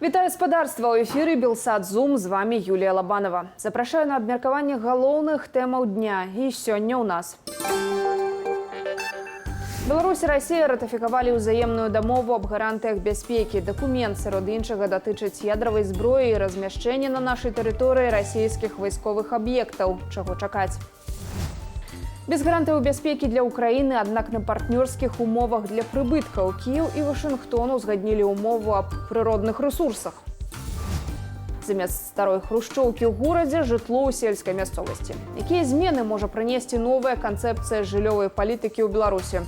Вітаю, спадарства! У эфіры Белсат Зум, з вами Юлія Лабанова. Запрашаю на абмеркаванне галоўных тэмаў дня. І сёння ў нас: Беларусь і Расія ратыфікавалі ўзаемную дамову аб гарантыях бяспекі. Дакумент, сярод іншага, датычыць ядравай зброі і размяшчэння на нашай тэрыторыі расійскіх вайсковых аб'ектаў. Чаго чакаць? Без гарантыяў бяспекі для Ўкраіны, аднак на партнёрскіх умовах для прыбыткаў. Кіеў і Вашынгтон узгаднілі умову аб прыродных рэсурсах. Замест старой хрушчоўкі ў горадзе жытло ў сельскай мясцовасці. Якія змены можа прынесці новая канцэпцыя жыллёвай палітыкі ў Беларусі?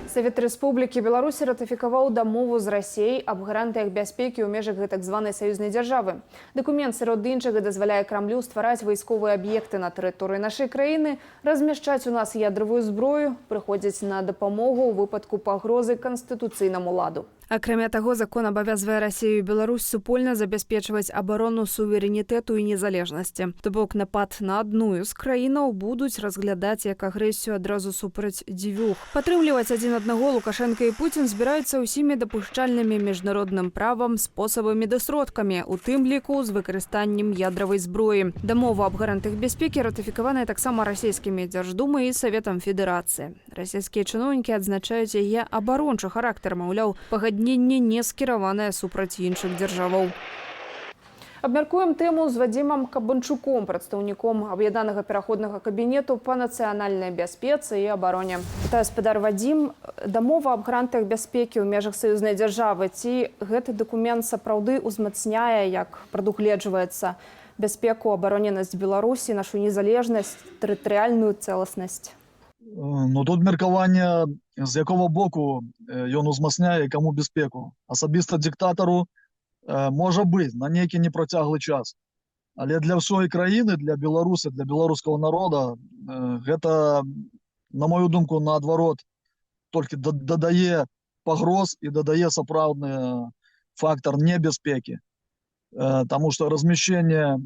Савет Рэспублікі Беларусь ратыфікаваў дамову з Расіяй аб гарантыях бяспекі ў межах гэтак званай саюзнай дзяржавы. Дакумент, сярод іншага, дазваляе Крамлю ствараць вайсковыя аб'екты на тэрыторыі нашай краіны, размяшчаць у нас ядравую зброю, прыходзіць на дапамогу ў выпадку пагрозы канстытуцыйнаму ладу. Акрамя таго, закон абавязвае Расію і Беларусь супольна забяспечваць абарону суверэнітэту і незалежнасці. То бок напад на адную з краінаў будуць разглядаць як агрэсію адразу супраць дзвюх. Падтрымліваць адзін аднаго Лукашэнка і Пуцін збіраюцца ўсімі дапушчальнымі міжнародным правам спосабамі ды сродкамі, у тым ліку з выкарыстаннем ядравай зброі. Дамова аб гарантыях бяспекі ратыфікаваная таксама расійскімі Дзярждумай і Саветам Федэрацыі. Расійскія чыноўнікі адзначаюць яе абарончы характар, маўляў, пагадненне не скіраванае супраць іншых дзяржаваў. Абмяркуем тэму з Вадзімам Кабанчуком, прадстаўніком аб'яднанага пераходнага кабінету па нацыянальнай бяспецы і абароне. Вітаю, спадар Вадзім. Дамова аб гарантыях бяспекі ў межах саюзнай дзяржавы. Ці гэты дакумент сапраўды ўзмацняе, як прадугледжваецца, бяспеку, абароненасць Беларусі, нашу незалежнасць, тэрытарыяльную цэласнасць? Ну, тут меркаванне, з якога боку ён узмацняе і каму бяспеку. Асабіста дыктатару, можа быць, на нейкі непрацяглы час. Але для ўсёй краіны, для Беларусі, для беларускага народа гэта, на мою думку, наадварот, толькі дадае пагроз і дадае сапраўдны фактар небяспекі. Таму што размяшчэнне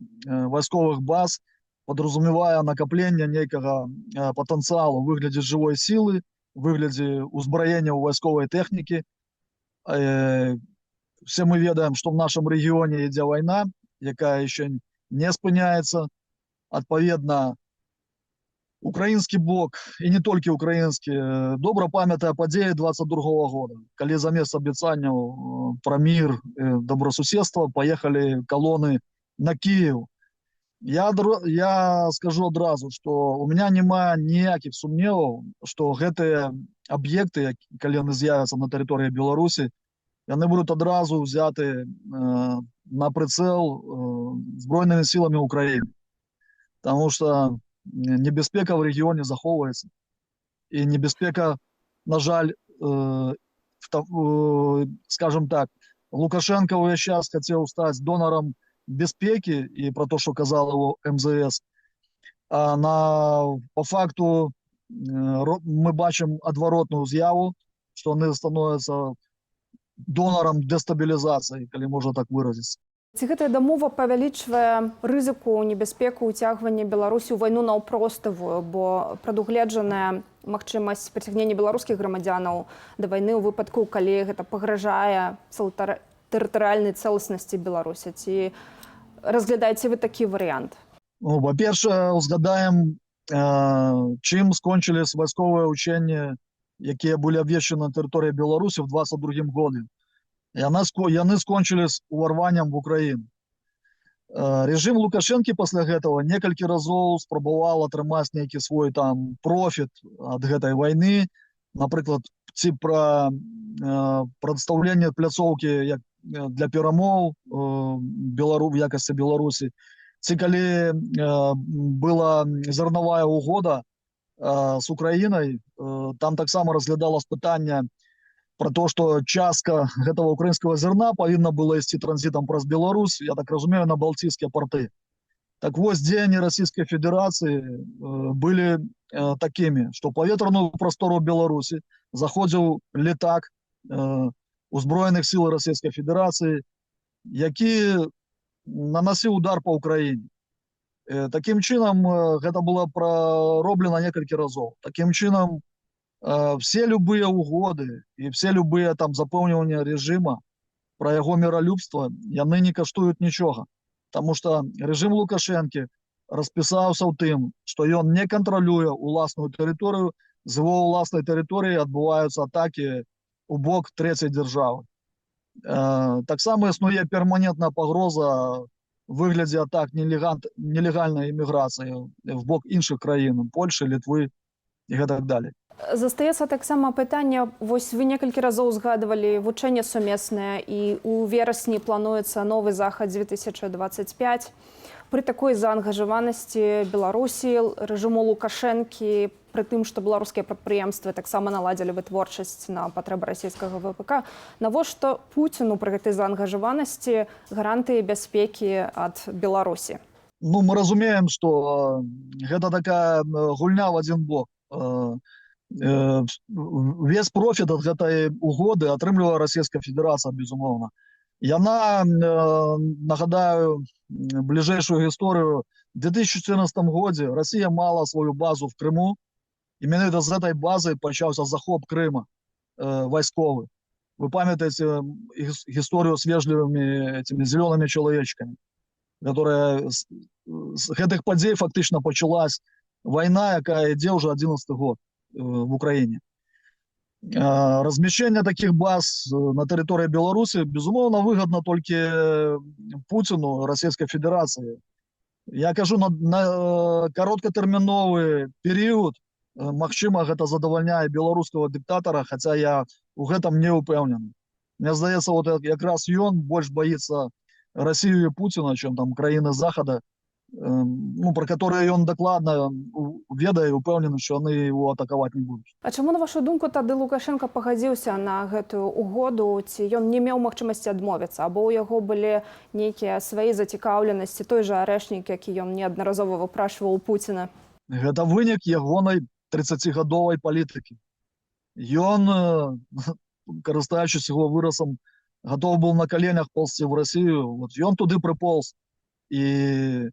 вайсковых баз подразумевае накапленне нейкага патэнцыялу ў выглядзе жывой сілы, у выглядзе ўзбраення ў вайсковай тэхнікі. Все мы ведаем, што в нашым рэгіёне ідзе вайна, якая еще не спыняецца. Адпаведна, украінскі бок, і не толькі украінскі, добра памятае падзеі 22 года, калі замест абяцанняў пра мір, добрасуседства паехалі калоны на Кіеў. Я скажу адразу, што у меня няма ніякіх сумневаў, што гэтыя аб'екты, калі яны з'явяцца на тэрыторыі Беларусі, яны будуць адразу ўзяты на прыцэл збройнымі сіламі Украіны. Таму што небяспека ў рэгіёне захоўваецца. І небяспека, на жаль, скажем так, Лукашенко ўвесь час хацеў стаць донарам бяспекі і про то, что казал его МЗС. А по факту мы бачым адваротную з'яву, что они становятся донором дэстабілізацыі, калі можна так выразиться. Ці гэтая дамова павялічвае рызыку, небяспеку ўцягвання Беларусі ў вайну наўпроставую, бо прадугледжаная магчымасць прыцягнення беларускіх грамадзянаў да вайны ў выпадку, калі гэта пагражае тэрытарыяльнай цэласнасці Беларусі? Ці разглядаеце вы такі варыянт? Ну, па-першае, узгадаем, чым скончылись вайсковыя ўчэнні, якія былі абвешчаны на тэрыторыі Беларусі в 22 годзе. Яны скончылись уварваннем в Украіну. Рэжым Лукашэнкі пасля гэтага некалькі разоў спрабаваў атрымаць нейкі свой там профіт ад гэтай вайны, напрыклад, ці пра прадстаўленне пляцоўкі як для перамоў в якасці Беларусі, ці калі была зернавая угода з Украінай, там таксама разглядалось пытанне про то, что частка гэтага украінскага зерна павінна была ісці транзітам праз Беларусь, я так разумею, на балтійскія порты. Так вось, дзеянні Расійскай Федэрацыі былі такімі, што ў паветраную прастору Беларусі заходзіў летак узброеных сіл Расійскай Федэрацыі, які наносіў удар по Украіне. Такім чынам, гэта было прароблена некалькі разоў. Такім чынам, Все любыя угоды і все любыя там запэўніванні рэжыма пра яго міралюбства, яны не каштуюць нічога. Таму што рэжым Лукашэнкі распісаўся ў тым, што ён не кантралюе уласную тэрыторыю, з его ўласнай тэрыторыі адбываюцца атакі у бок трэцяй дзяржавы. Таксама існуе перманентная пагроза в выглядзе атак нелегальнай іміграцыі в бок іншых краін, Польшы, Літвы і гэтак далей. Застаецца таксама пытанне: вось вы некалькі разоў узгадвалі вучэнне сумеснае, і у верасні плануецца новы Захад 2025. Пры такой заангажаванасці Беларусі, рэжыму Лукашэнкі, пры тым, што беларускія прадпрыемствы таксама наладзілі вытворчасць на патрэбы расійскага ВПК, навошта Пуціну пры гэтай заангажаванасці гарантыі бяспекі ад Беларусі? Ну, мы разумеем, што гэта такая гульня в адзін бок. Весь профіт ад гэтай угоды атрымлівае Расійская Федэрацыя, безумоўна. Яна, нагадаю, бліжэйшую гісторыю: в 2014 годзе Расія мала сваю базу в Крыму, і менавіта з гэтай базы пачаўся захоп Крыма вайсковы. Вы памятаеце гісторыю с вежливыми этими зелеными человечками, которая з гэтых падзей фактычна пачалась вайна, якая ідзе ўжо 11 год в Украіне. Размяшчэнне такіх баз на тэрыторыі Беларусі, безумоўна, выгадна толькі Пуціну, Расійскай Федэрацыі. Я кажу, на кароткатэрміновы перыяд, магчыма, гэта задавальняе беларускага дыктатара, хаця я у гэтым не ўпэўнены. Мне здаецца, вот якраз ён больш баіцца Расію і Пуціна, чым там краіны Захада, ну, про которые ён дакладна ведае і упэўнены, што яны его атакаваць не будуць. А чаму, на вашу думку, тады Лукашэнка пагадзіўся на гэтую угоду? Ці ён не меў магчымасці адмовіцца, або ў яго былі нейкія свае зацікаўленасці, той жа Арэшнік, які ён неаднаразова выпрашваў у Пуціна? Гэта вынік ягонай 30гадовай палітыкі. Ён, карыстаючыся его выразам, готов был на коленях ползти в Россию. Вот ён туды прыполз. І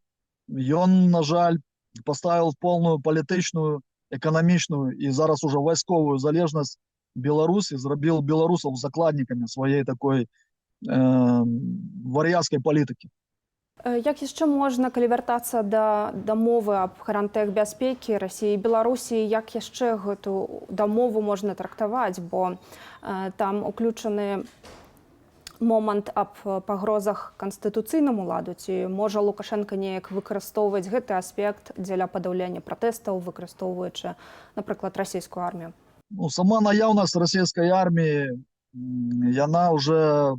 ён, на жаль, поставил в полную палітычную, эканамічную і зараз уже вайсковую залежнасць Беларусі, зрабіў беларусаў закладнікамі сваёй такой вар'яцкай палітыкі. Як яшчэ можна, калі вяртацца да дамовы аб гарантыях бяспекі Расіі і Беларусі, як яшчэ гэту дамову можна трактаваць, бо там уключаны момант аб пагрозах канстытуцыйнаму ладу? Ці можа Лукашэнка неяк выкарыстоўваць гэты аспект дзеля падаўлення пратэстаў, выкарыстоўваючы, напрыклад, расійскую армію? Ну, сама наяўнасць расійскай арміі, яна уже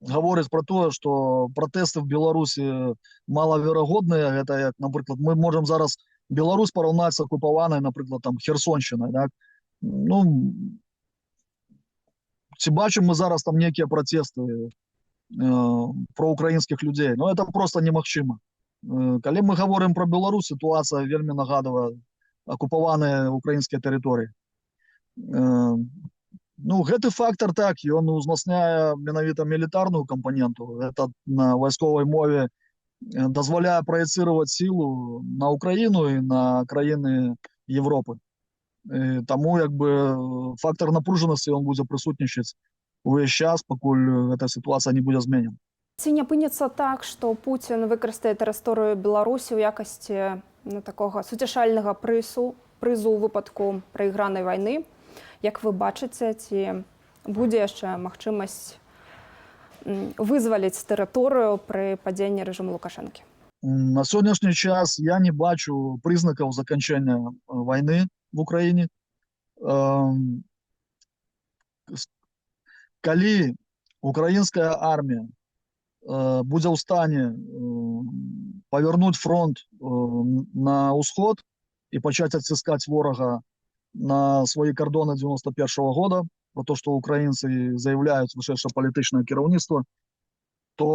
гаворыць про тое, што пратэсты в Беларусі малаверагодныя. Гэта як, напрыклад, мы можам зараз Беларусь параўнаць з акупаванай, напрыклад, там Херсоншчынай, так? Ну, ці бачым мы зараз там нейкія пратэсты праўкраінскіх людзей? Ну, это просто немагчыма. Калі мы гаворым про Беларусь, сітуацыя вельмі нагадвае акупаваныя украінскія тэрыторыі. Ну, гэты фактор, так, ён узмацняе менавіта мілітарную кампаненту. Это на вайсковай мове дазваляе праецыраваць сілу на Украіну і на краіны Европы. Таму як бы фактор напружанасці, он будзе прысутнічаць увесь час, пакуль гэта сітуацыя не будзе зменена. Ці не апынецца так, што Пуцін выкарыстае тэрыторыю Беларусі ў якасці, ну, такога суцяшальнага прызу ў выпадку прайгранай вайны? Як вы бачыце, ці будзе яшчэ магчымасць вызваліць тэрыторыю пры падзенні рэжыму Лукашэнкі? На сённяшні час я не бачу прызнакаў заканчэння вайны в Украіне. Калі украінская армія будзе ў стане павярнуць фронт на ўсход і пачаць адціскаць ворага на свае кардоны 91-го года, про то, што украінцы заявляюць вышэйшае палітычнае кіраўніцтва, то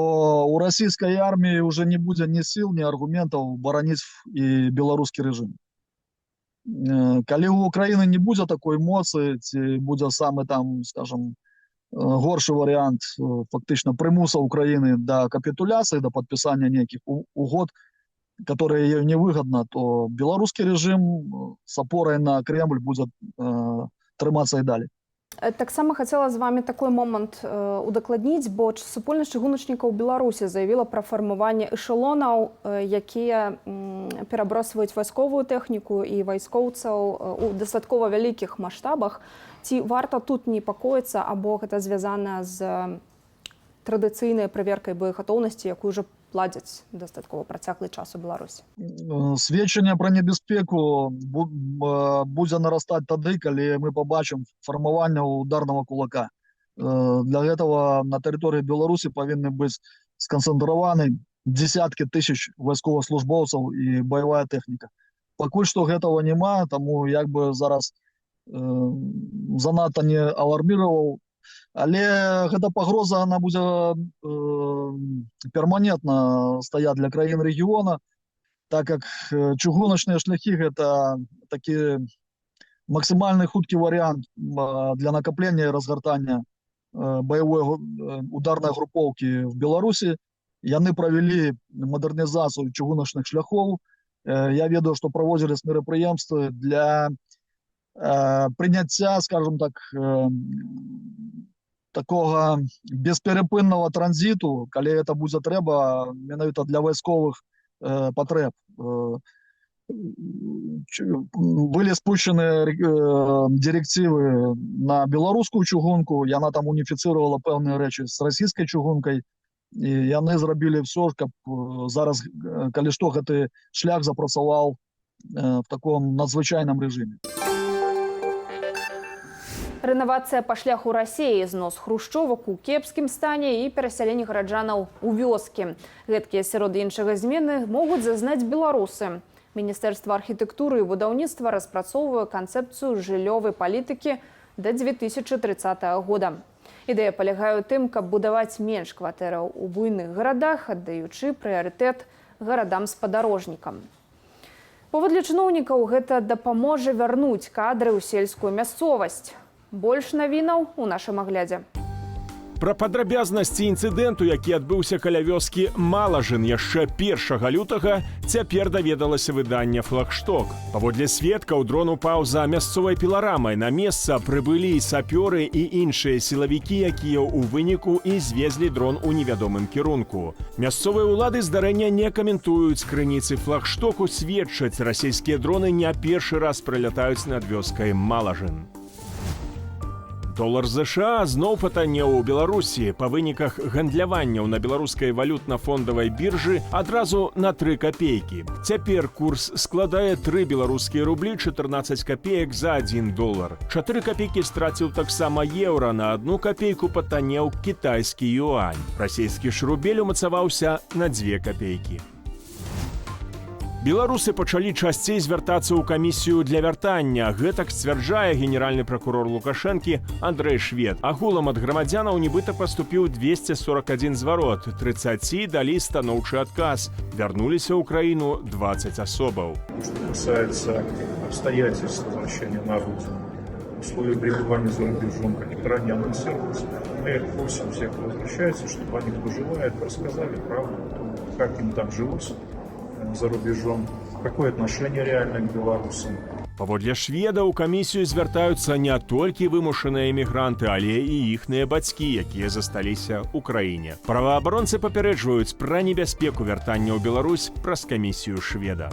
у расійскай арміі уже не будзе ні сіл, ні аргументаў бараніць і беларускі рэжым. Калі ў Украіны не будзе такой моцы, ці будзе самы там, скажем, горшы варыянт, фактычна прымуса Украіны да капітуляцыі, да падпісання нейкіх угод, Которая ей невыгодна, то беларускі режим с опорой на Кремль будет трымацца і далей. Таксама хацела з вами такой момант удакладніць, бо супольнасць чыгуначнікаў Беларусі заявіла пра фармаванне эшелонаў, якія перабросваюць вайсковую тэхніку і вайскоўцаў у дастаткова вялікіх маштабах. Ці варта тут непакоіцца або гэта звязана з традыцыйнай праверкай боегатоўнасці, якую ўжо ладзяць дастаткова працяглы час у Беларусі? Сведчанне пра небяспеку будзе нарастаць тады, калі мы пабачым фармаванне ударного кулака. Для этого на тэрыторыі Беларусі павінны быць сканцэнтраваны десяткі тысяч вайсковаслужбоўцаў і баявая тэхніка. Пакуль што гэтага няма, таму як бы зараз занадта не аларміраваў, але гэта пагроза, она будзе перманентна стаяць для краін рэгіёна, так как чыгуначныя шляхі — гэта такі максімальны хуткі варыянт для накаплення і разгартання баявой ударнай групоўкі в Беларусі. Яны правялі мадэрнізацыю чыгуначных шляхоў. Я ведаю, што праводзілись мерапрыемствы для прыняцця, скажем так, такога бесперапыннага транзіту, калі это будзе трэба менавіта для вайсковых патрэб. Былі спущены директивы на беларускую чыгунку, яна там уніфіцировала пэўныя рэчы з расійскай чыгункай, і яны зрабілі все, каб зараз, калі што, гэты шлях запрацаваў в таком надзвычайным рэжыме. Рэнавацыя па шляху Расеі, знос хрушчовак у кепскім стане і перасяленне гараджанаў у вёскі. Гэткія, сярод іншага, змены могуць зазнаць беларусы. Міністэрства архітэктуры і будаўніцтва распрацоўвае канцэпцыю жыллёвай палітыкі да 2030 года. Ідэя палягае ў тым, каб будаваць менш кватэраў у буйных гарадах, аддаючы прыярытэт гарадам-спадарожнікам. Паводле чыноўнікаў, гэта дапаможа вярнуць кадры ў сельскую мясцовасць. Больш навінаў у нашым аглядзе. Пра падрабязнасці інцыдэнту, які адбыўся каля вёскі Малажын яшчэ 1 лютага, цяпер даведалася выданне «Флагшток». Паводле сведкаў, дрон упаў за мясцовай піларамай. На месца прыбылі і сапёры, і іншыя сілавікі, якія ў выніку і звезлі дрон у невядомым кірунку. Мясцовыя ўлады здарэння не каментуюць. Крыніцы «Флагштоку» сведчаць: расійскія дроны не першы раз прылятаюць над вёскай Малажын. Долар ЗША зноў патаннеў у Беларусі па выніках гандляванняў на беларускай валютна-фондавай біржы адразу на 3 капейкі. Цяпер курс складае 3 беларускія рублі 14 капеек за 1 долар. 4 капейкі страціў таксама еўра, на 1 капейку патаннеў кітайскі юань. Расійскі ж рубель умацаваўся на 2 капейкі. Беларусы пачалі часцей звяртацца ў камісію для вяртання. Гэтак сцвярджае генеральны пракурор Лукашэнкі Андрэй Швед. Агулам ад грамадзянаў нібыта паступіў 241 зварот. 30 далі станоўчы адказ. Вярнуліся ў краіну 20 асобаў. Что касается обстоятельств возвращения на родину, условий пребывания за рубежом, они ранее анонсируются. Мы просим всех, кто возвращается, чтобы они, кто желает, рассказали правду о том, как им там жилось за рубежом, какое отношение реально к белорусам. Паводле Шведа, ў камісію звяртаюцца не толькі вымушаныя эмігранты, але і іхныя бацькі, якія засталіся ў краіне. Праваабаронцы папярэджваюць пра небяспеку вяртання ў Беларусь праз камісію Шведа.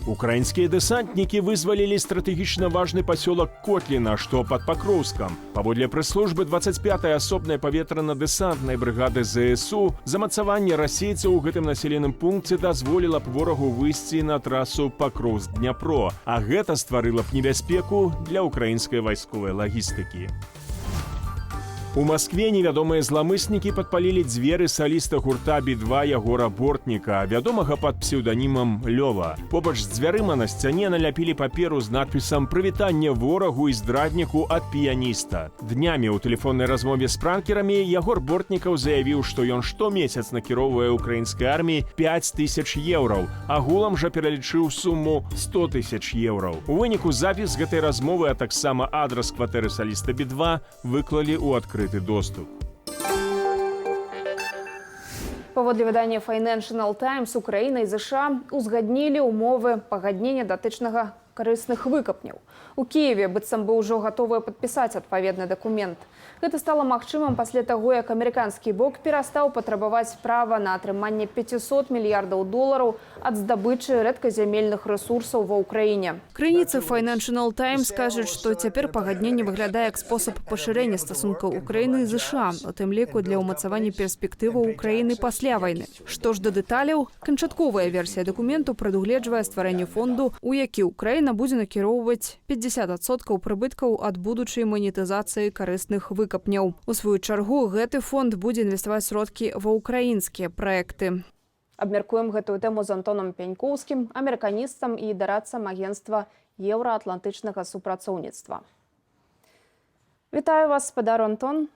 Украінскія дэсантнікі вызвалілі стратэгічна важны пасёлак Котліна, што пад Пакроўскам. Паводле прэс-службы 25-й асобнай паветрана-дэсантнай брыгады ЗСУ, замацаванне расейцаў у гэтым населеным пункце дазволіла б ворагу выйсці на трасу Пакроўск-Дняпро, а гэта стварыла б небяспеку для ўкраінскай вайсковай лагістыкі. У Маскве невядомыя зламыснікі падпалілі дзверы саліста гурта «Би-2» Ягора Бортніка, вядомага пад псеўданімам Лёва. Побач з дзвярыма на сцяне наляпілі паперу з надпісам «Прывітанне ворагу і здрадніку ад піяніста». Днямі ў тэлефоннай размове з пранкерамі Ягор Бортнікаў заявіў, што ён штомесяц накіроўвае украінскай арміі 5000 еўраў. Агулам жа пералічыў суму 100 тысяч еўраў. У выніку запіс гэтай размовы, а таксама адрас кватэры саліста «Би-2» выклалі ў адкрыты доступ. Паводле Паводле выдання Financial Times, Украіна і ЗША узгаднілі ўмовы пагаднення датычнага карысных выкапняў. У Кіеве быццам бы ўжо гатовыя падпісаць адпаведны дакумент. Гэта стала магчымым пасля таго, як амерыканскі бок перастаў патрабаваць права на атрыманне 500 мільярдаў долараў ад здабычы рэдказямельных рэсурсаў ва Ўкраіне. Крыніцы Financial Times кажуць, што цяпер пагадненне выглядае як спосаб пашырэння стасункаў Украіны і ЗША, у тым ліку для ўмацавання перспектываў Украіны пасля вайны. Што ж да дэталяў, канчатковая версія дакументу прадугледжвае стварэнне фонду, у які Украіна будзе накіроўваць 50% прыбыткаў ад будучай манетызацыі карысных выкапняў. У сваю чаргу, гэты фонд будзе інвеставаць сродкі ва ўкраінскія праекты. Абмяркуем гэтую тэму з Антонам Пянькоўскім, амерыканістам і дарадцам Агенцтва еўраатлантычнага супрацоўніцтва. Вітаю вас, спадар Антон.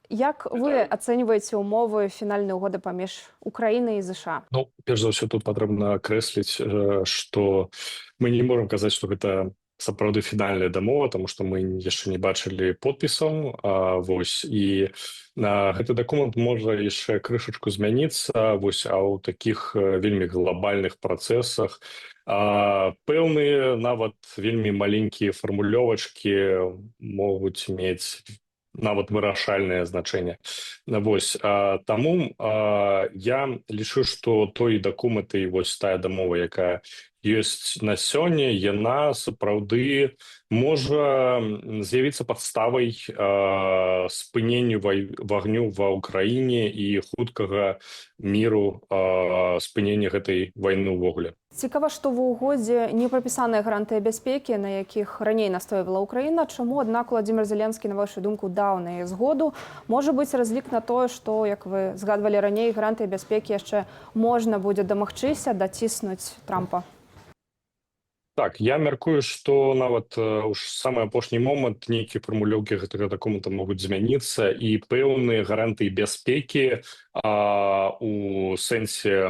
Як вы ацэньваеце ўмовы фінальнай угоды паміж Украінай і ЗША? Ну, перш за ўсё, тут патрэбна акрэсліць, што мы не можам казаць, што гэта сапраўды фінальная дамова, таму што мы яшчэ не бачылі подпісаў. Вось, і гэты дакумент можа яшчэ крышачку змяніцца. Вось, а ў такіх вельмі глобальных працэсах пэўныя, нават вельмі маленькія фармулёвачкі могуць мець нават вырашальнае значэнне. Вось, таму я лічу, што той дакумент і вось тая дамова, якая ёсць на сёння, яна сапраўды можа з'явіцца падставай спыненню вагню ва Ўкраіне і хуткага міру, спынення гэтай вайны ўвогуле. Цікава, што ва ўгодзе не прапісаныя гарантыі бяспекі, на якіх раней настойвала Ўкраіна. Чаму, аднак, Уладзімір Зеленскі, на вашу думку, даў на яе згоду? Можа быць, разлік на тое, што, як вы згадвалі раней, гарантыі бяспекі яшчэ можна будзе дамагчыся, даціснуць Трампа? Так, я мяркую, што нават уж самы апошні момант нейкія фармулёўкі гэтага дакумента могуць змяніцца, і пэўныя гарантыі бяспекі у сэнсе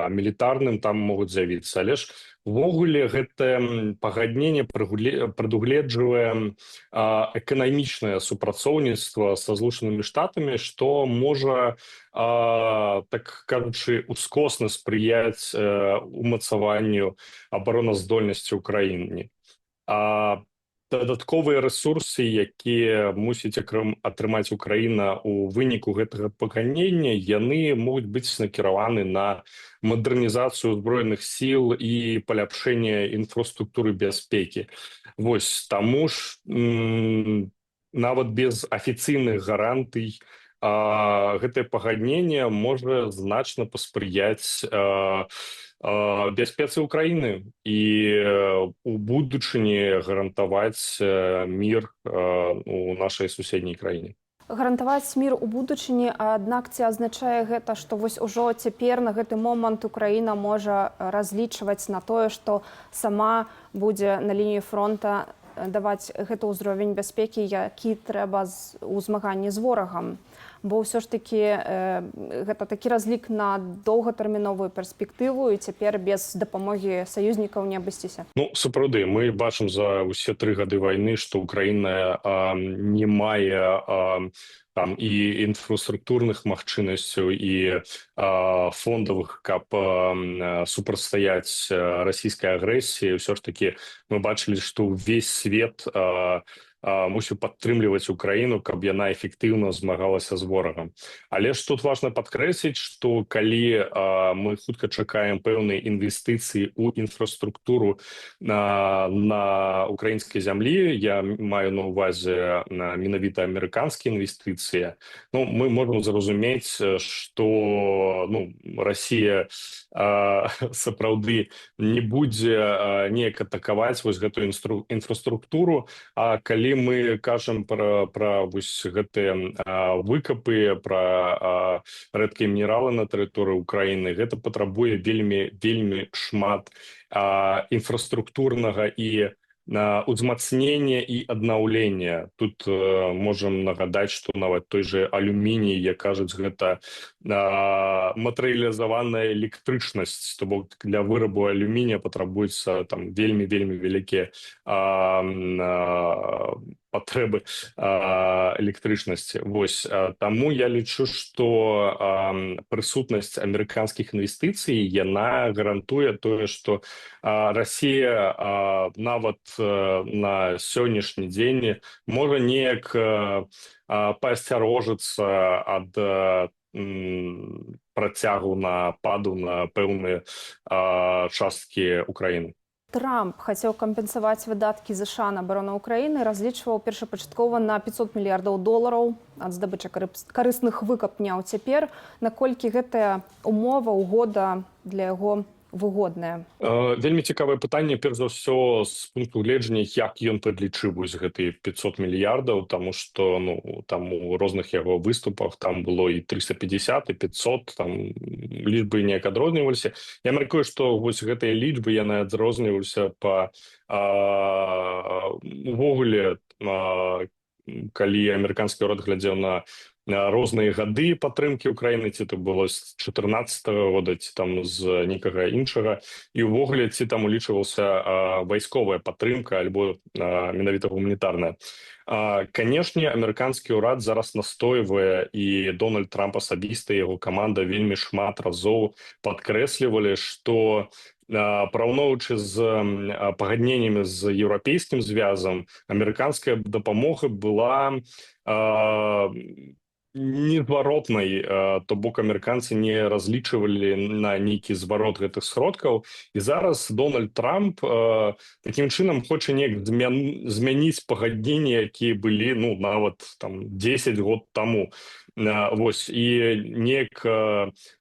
мілітарным там могуць з'явіцца. Але ж увогуле гэтае пагадненне прадугледжвае эканамічнае супрацоўніцтва са Злучанымі Штатамі, што можа, так кажучы, ускосна спрыяць умацаванню абароназдольнасці Украіны. А дадатковыя рэсурсы, якія мусіць атрымаць Украіна ў выніку гэтага пагаднення, яны могуць быць накіраваны на мадэрнізацыю ўзброеных сіл і паляпшэнне інфраструктуры бяспекі. Вось таму ж нават без афіцыйных гарантый гэтае пагадненне можа значна паспрыяць бяспецы Украіны і у будучыні гарантаваць мір у нашай суседняй краіне. Гарантаваць мір у будучыні, аднак ці азначае гэта, што вось ужо цяпер, на гэты момант, Украіна можа разлічваць на тое, што сама будзе на лініі фронта даваць гэты ўзровень бяспекі, які трэба у змаганні з ворагам? Бо ўсё ж такі гэта такі разлік на доўгатэрміновую перспектыву, і цяпер без дапамогі саюзнікаў не абысціся. Ну, сапраўды, мы бачым за ўсе 3 гады вайны, што Украіна не мае там і інфраструктурных магчымасцяў, і фондавых, каб супрацьстаяць расійскай агрэсіі. Ўсё ж такі мы бачылі, што ўвесь свет мусіў падтрымліваць Украіну, каб яна эфектыўна змагалася з ворагам. Але ж тут важна падкрэсліць, што калі мы хутка чакаем пэўныя інвестыцыі ў інфраструктуру на украінскай зямлі, я маю на увазе менавіта амерыканскія інвестыцыі, ну, мы можам зразумець, што, ну, Расія сапраўды не будзе неяк атакаваць вось гэтую інфраструктуру. А калі мы кажам пра вось гэтыя выкапы, пра рэдкія мінералы на тэрыторыі Украіны, гэта патрабуе вельмі, вельмі шмат інфраструктурнага і на узмацненне і аднаўленне. Тут можам нагадаць, што нават той же алюміній, як кажуць, гэта матэрыялізаваная электрычнасць, то бок для вырабу алюмінія патрабуецца там вельмі, вельмі вялікія патрэбы электрычнасці. Вось таму я лічу, што прысутнасць амерыканскіх інвестыцый, яна гарантуе тое, што Расія нават на сённяшні дзень можа неяк пасцярожыцца ад працягу нападу на пэўныя часткі Украіны. Трамп хацеў кампенсаваць выдаткі ЗША на абарону Украіны, разлічваў першапачаткова на 500 мільярдаў долараў ад здабычы карысных выкапняў. Цяпер наколькі гэтая умова, угода для яго выгодная? Вельмі цікавае пытанне, перш за ўсё з пункту гледжання, як ён падлічыў вось гэтыя 500 мільярдаў, таму што, ну, там у розных яго выступах там было і 350, і 500, там лічбы неяк адрозніваліся. Я мяркую, што вось гэтыя лічбы, яны адрозніваліся па увогуле, калі амерыканскі ўрад глядзеў на розныя гады падтрымкі Украіны, ці то было з 14 года, ці там з нейкага іншага, і ўвогуле ці там улічваўся вайсковая падтрымка альбо менавіта гуманітарная. Канешне, амерыканскі ўрад зараз настойвае, і Дональд Трамп асабіста, яго каманда вельмі шмат разоў падкрэслівалі, што, параўноўваючы з пагадненнямі з Еўрапейскім звязам, амерыканская дапамога была незваротнай, то бок амерыканцы не разлічвалі на нейкі зварот гэтых сродкаў. І зараз Дональд Трамп такім чынам хоча неяк змяніць пагадненні, якія былі, ну, нават там 10 год таму. Вось і неяк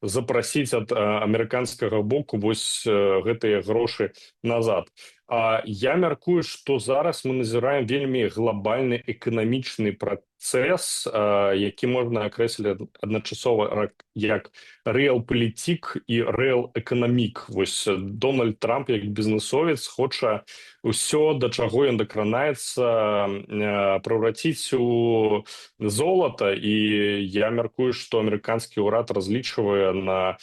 запрасіць ад амерыканскага боку вось гэтыя грошы назад. А я мяркую, што зараз мы назіраем вельмі глобальны эканамічны працэс, які можна акрэсліць адначасова як рэал-палітик і рэал-эканамік. Вось Дональд Трамп як бізнесовец хоча ўсё, да чаго ён дакранаецца, превратить у золата. І я мяркую, што амерыканскі ўрад разлічвае на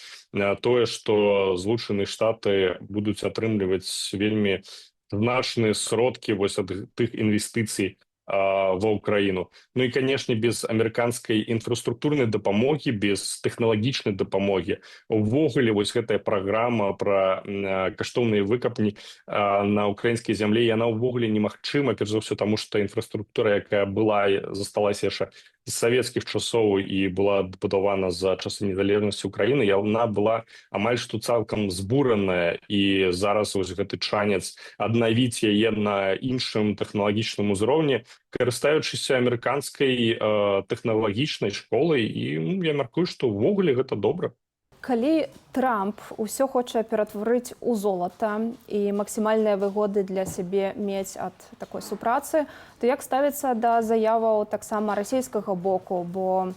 тое, што Злучаныя Штаты будуць атрымліваць вельмі значныя сродкі вось ад тых інвестыцый ва Ўкраіну. Ну і, канешне, без амерыканскай інфраструктурнай дапамогі, без тэхналагічнай дапамогі увогуле вось гэтая праграма пра каштоўныя выкапні на украінскай зямле, яна ўвогуле немагчыма, перш за ўсё таму, што інфраструктура, якая была, засталася яшчэ з савецкіх часоў і была адбудавана за часы незалежнасці Украіны, яна была амаль што цалкам збураная, і зараз вось гэты чанец аднавіць яе на іншым тэхналагічным узроўні, карыстаючыся амерыканскай тэхналагічнай школай, і, ну, я мяркую, што ўвогуле гэта добра. Калі Трамп усё хоча ператварыць у золата і максімальныя выгоды для сябе мець ад такой супрацы, то як ставіцца да заяваў таксама расійскага боку, бо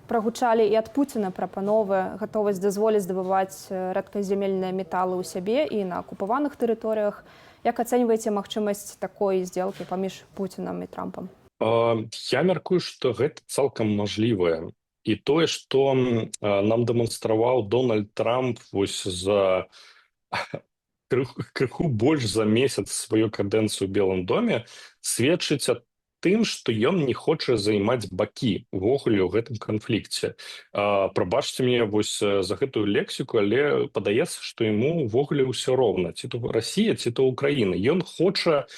прагучалі і ад Пуціна прапановы, гатовасць дазволіць здабываць рэдказемельныя металы ў сябе і на акупаваных тэрыторыях? Як ацэньваеце магчымасць такой сделкі паміж Пуцінам і Трампам? Я мяркую, што гэта цалкам мажлівае. І тое, што нам дэманстраваў Дональд Трамп вось за крыху больш за месяц сваю кадэнцыю ў Белым доме, сведчыць аб тым, што ён не хоча займаць бакі увогуле ў гэтым канфлікце. Прабачце мне вось за гэтую лексіку, але падаецца, што яму увогуле ўсё роўна, ці то Расія, ці то Украіна. Ён хоча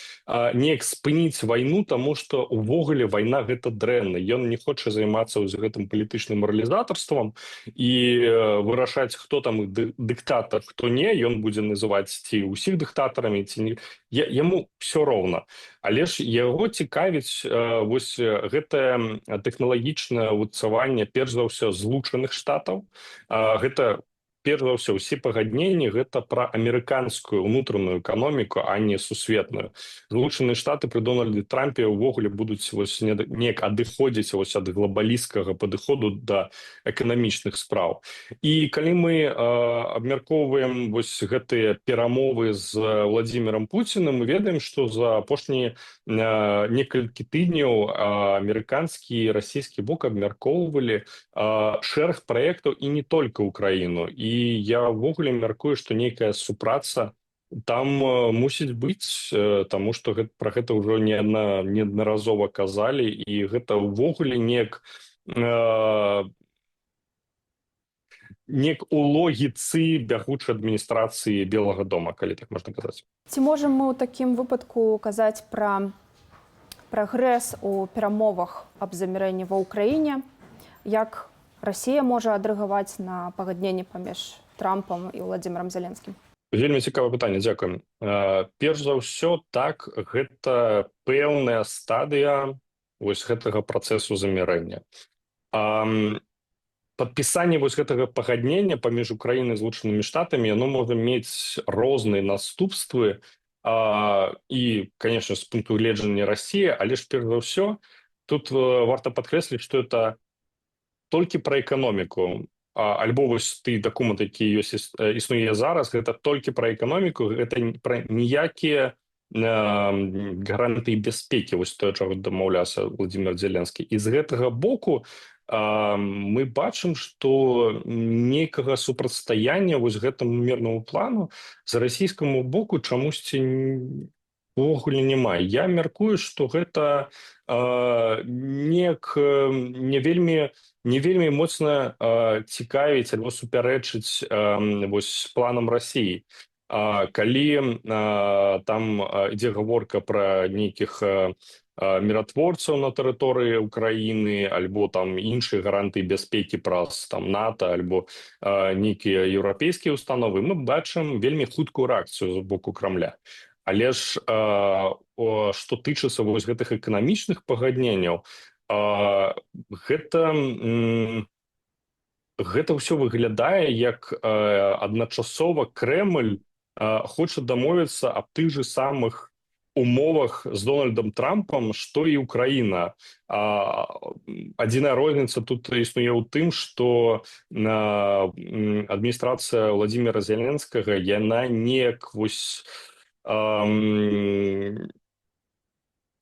неяк спыніць вайну, таму што увогуле вайна — гэта дрэнна. Ён не хоча займацца вось гэтым палітычным маралізатарствам і вырашаць, хто там дыктатар, хто не. Ён будзе называць ці ўсіх дыктатарамі, ці не, яму ўсё роўна. Але ж яго цікавіць вось гэтае тэхналагічнае луцаванне, перш за ўсё, Злучаных Штатаў. Гэта перш за ўсё ўсе пагадненні, гэта пра амерыканскую унутраную эканоміку, а не сусветную. Злучаныя Штаты пры Дональдзе Трампе ўвогуле будуць вось неяк адыходзіць вось ад глобалісцкага падыходу да эканамічных спраў. І калі мы абмяркоўваем вось гэтыя перамовы з Владимиром Пуціным, мы ведаем, што за апошнія некалькі тыдняў амерыканскі і расійскі бок абмяркоўвалі шэраг праектаў, і не только Украіну. І я ўвогуле мяркую, што нейкая супраца Там мусіць быць, таму што пра гэта ўжо не адна неаднаразова казалі, і гэта ўвогуле неяк у логіцы бягучай адміністрацыі Белага дома, калі так можна казаць. Ці можам мы ў такім выпадку казаць пра прагрэс у перамовах аб замірэнні ва Ўкраіне? Як Расія можа адрэагаваць на пагадненне паміж Трампам і Уладзімірам Зяленскім? Вельмі цікавае пытанне, дзякуем. Перш за ўсё, так, гэта пэўная стадыя вось гэтага працэсу замірэння. Падпісанне вось гэтага пагаднення паміж Украінай і Злучанымі Штатамі, яно можа мець розныя наступствы, і, конечно, з пункту гледжання Расіі, але ж перш за ўсё тут варта падкрэсліць, што это толькі пра эканоміку. Альбо вось ты дакумент, які ёсць, існуе зараз, гэта толькі пра эканоміку, гэта пра ніякія гарантыі бяспекі, вось тое, чаго дамаўляўся Владимир Зеленскі. І з гэтага боку мы бачым, што нейкага супрацьстаяння вось гэтаму мірнаму плану з расійскаму боку чамусьці увогуле няма. Я мяркую, што гэта неяк не вельмі моцна цікавіць альбо супярэчыць вось планам Расіі. Калі там ідзе гаворка пра нейкіх міратворцаў на тэрыторыі Украіны альбо там іншыя гарантыі бяспекі праз там НАТО альбо нейкія еўрапейскія установы, мы бачым вельмі хуткую рэакцыю з боку Крамля. Але ж што тычыцца вось гэтых эканамічных пагадненняў, гэта ўсё выглядае як адначасова Крэмль хоча дамовіцца аб тых же самых умовах з Дональдам Трампам, што і Украіна. Адзіная розніца тут існуе ў тым, што адміністрацыя Владимира Зеленскага, яна неяк вось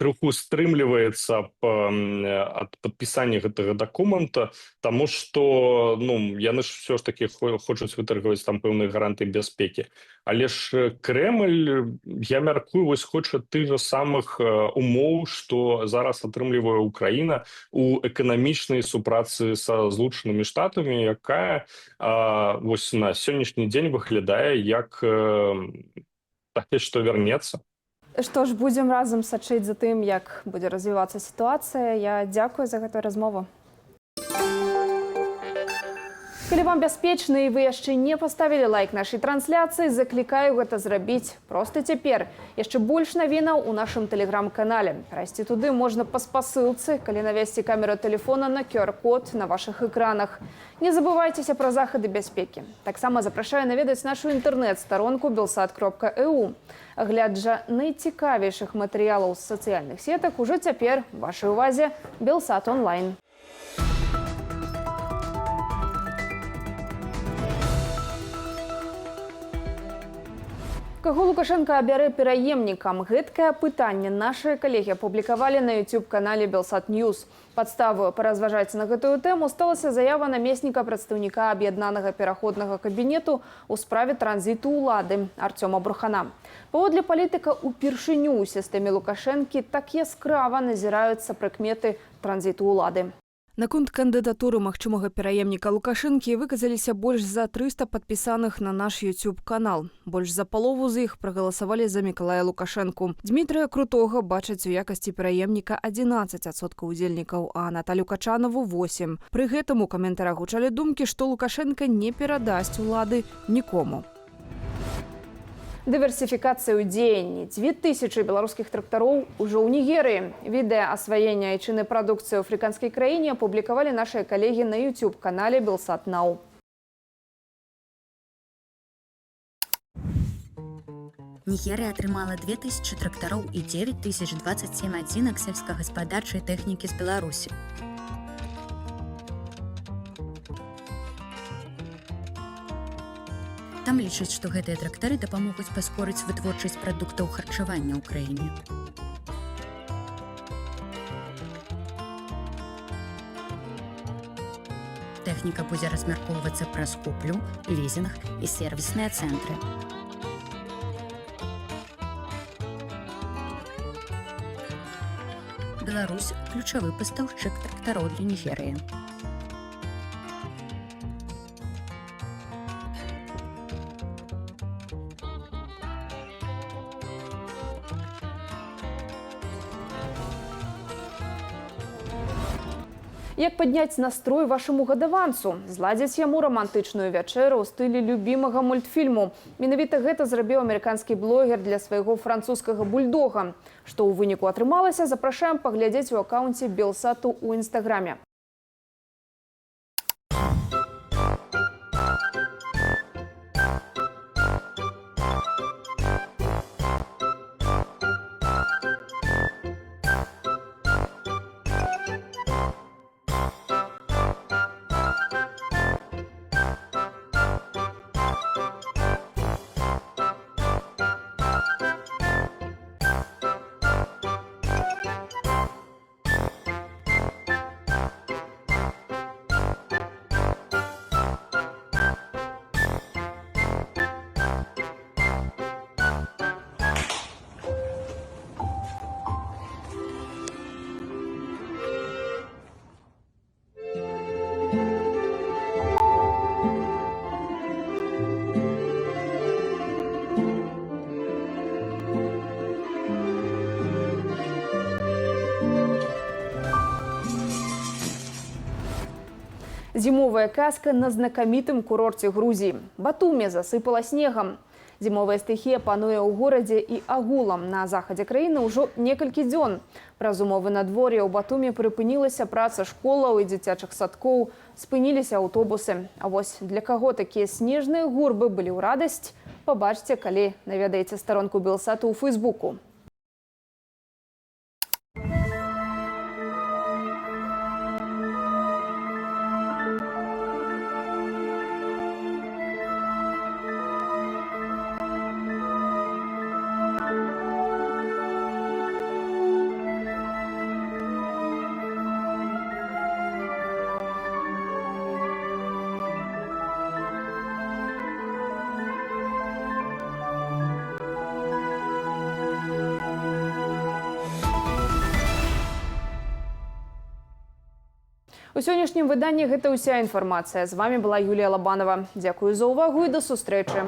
крыху стрымліваецца ад падпісання гэтага дакумента, таму што, ну, яны ж все ж таки хочуць вытаргаваць там пэўныя гарантыі бяспекі. Але ж Крэмль, я мяркую, вось хоча тых жа самых умоў, што зараз атрымлівае Украіна у эканамічнай супрацы са Злучанымі Штатамі, якая вось на сённяшні дзень выглядае як таке, што вернецца. Што ж, будзем разам сачыць за тым, як будзе развівацца сітуацыя. Я дзякую за гэтую размову. Калі вам бяспечна і вы яшчэ не паставілі лайк нашай трансляцыі, заклікаю гэта зрабіць проста цяпер. Яшчэ больш навінаў у нашым тэлеграм-канале. Прайсці туды можна па спасылцы, калі навесці камеру тэлефона на QR-код на вашых экранах. Не забывайцеся пра захады бяспекі. Таксама запрашаю наведаць нашу інтэрнэт-старонку belsat.eu. Агляд жа найцікавейшых матэрыялаў з сацыяльных сетак ужо цяпер вашай увазе Белсат онлайн. Каго Лукашэнка абярэ пераемнікам? Гэткае пытанне нашыя калегі апублікавалі на YouTube-канале Белсат Ньюс. Падставою паразважаць на гэтую тэму сталася заява намесніка прадстаўніка аб'яднанага пераходнага кабінету ў справе транзіту ўлады Арцёма Брухана. Паводле палітыка, упершыню ў сістэме Лукашэнкі так яскрава назіраюцца прыкметы транзіту ўлады. Наконт кандыдатуры магчымага пераемніка Лукашэнкі выказаліся больш за 300 падпісаных на наш YouTube-канал. Больш за палову з іх прагаласавалі за Мікалая Лукашэнку. Дмітрыя Крутога бачаць у якасці пераемніка 11% удзельнікаў, а Наталю Качанаву 8. Пры гэтым у каментарах гучалі думкі, што Лукашэнка не перадасць улады нікому. Дыверсіфікацыя ў дзеянні. 2000 беларускіх трактароў ужо ў Нігерыі. Відэа асваення айчыннай прадукцыі ў афрыканскай краіне апублікавалі нашыя калегі на YouTube-канале Белсат Нау. Нігерыя атрымала 2000 трактароў і 9027 адзінак сельскагаспадарчай тэхнікі з Беларусі. Там лічаць, што гэтыя трактары дапамогуць паскорыць вытворчасць прадуктаў харчавання ў краіне. Тэхніка будзе размяркоўвацца праз куплю, лізінг і сервісныя цэнтры. Беларусь ключавы пастаўшчык трактароў для Нігерыі. Як падняць настрой вашаму гадаванцу, зладзіць яму рамантычную вячэру ў стылі любімага мультфільму. Менавіта гэта зрабіў амерыканскі блогер для свайго французскага бульдога. Што ў выніку атрымалася, запрашаем паглядзець у акаунце Белсату ў інстаграме. Зімовая казка на знакамітым курорце Грузіі. Батуме засыпала снегам. Зімовая стыхія пануе ў горадзе і агулам на захадзе краіны ўжо некалькі дзён. Праз умовы надвор'я ў Батуме прыпынілася праца школаў і дзіцячых садкоў, спыніліся аўтобусы. А вось для каго такія снежныя гурбы былі ў радасць, пабачце, калі наведаеце старонку Белсату ў Фэйсбуку. У сённяшнім выданні гэта ўся інфармацыя. З вамі была Юлія Лабанова. Дзякую за ўвагу і да сустрэчы.